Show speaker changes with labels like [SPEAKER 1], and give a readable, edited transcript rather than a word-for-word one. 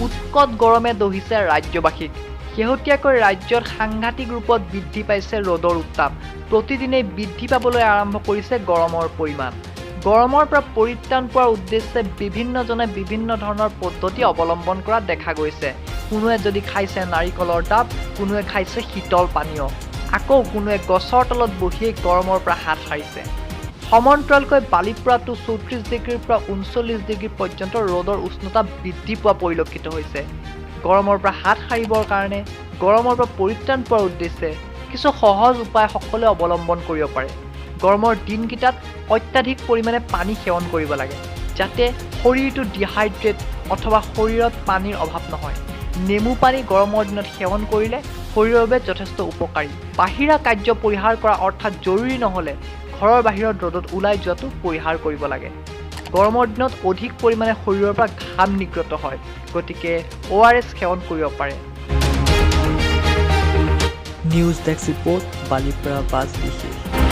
[SPEAKER 1] উৎকট গৰমে দহিছে ৰাজ্যবাসীক। শেহতীয়াকৈ ৰাজ্যত সাংঘাতিক ৰূপত বৃদ্ধি পাইছে ৰ'দৰ উত্তাপ। প্ৰতিদিনেই বৃদ্ধি পাবলৈ আৰম্ভ কৰিছে গৰমৰ পৰিমাণ। গৰমৰ পৰা পৰিত্ৰাণ পোৱাৰ উদ্দেশ্যে বিভিন্নজনে বিভিন্ন ধৰণৰ পদ্ধতি অৱলম্বন কৰা দেখা গৈছে। কোনোৱে যদি খাইছে নাৰিকলৰ ডাব, কোনোৱে খাইছে শীতল পানীয়, আকৌ কোনোৱে গছৰ তলত বহিয়েই গৰমৰ পৰা হাত সাৰিছে। সমান্তৰালকৈ বালিপৰাতো 34 ডিগ্ৰীৰ পৰা 39 ডিগ্ৰী পৰ্যন্ত ৰ'দৰ উষ্ণতা বৃদ্ধি পোৱা পৰিলক্ষিত হৈছে। গৰমৰ পৰা হাত সাৰিবৰ কাৰণে, গৰমৰ পৰা পৰিত্ৰাণ পোৱাৰ উদ্দেশ্যে কিছু সহজ উপায় সকলোৱে অৱলম্বন কৰিব পাৰে। গৰমৰ দিনকেইটাত অত্যাধিক পৰিমাণে পানী সেৱন কৰিব লাগে, যাতে শৰীৰটো ডিহাইড্ৰেট অথবা শৰীৰত পানীৰ অভাৱ নহয়। নেমু পানী গৰমৰ দিনত সেৱন কৰিলে শৰীৰৰ বাবে যথেষ্ট উপকাৰী। বাহিৰা কাৰ্য পৰিহাৰ কৰা, অৰ্থাৎ জৰুৰী নহ'লে ঘৰৰ বাহিৰত ৰ'দত ওলাই যোৱাটো পৰিহাৰ কৰিব লাগে। গৰমৰ দিনত অধিক পৰিমাণে শৰীৰৰ পৰা ঘাম নিৰ্গত হয়, গতিকে অ' আৰ এছ সেৱন কৰিব পাৰে।
[SPEAKER 2] News desk report, Balipara, bus বিশেষ।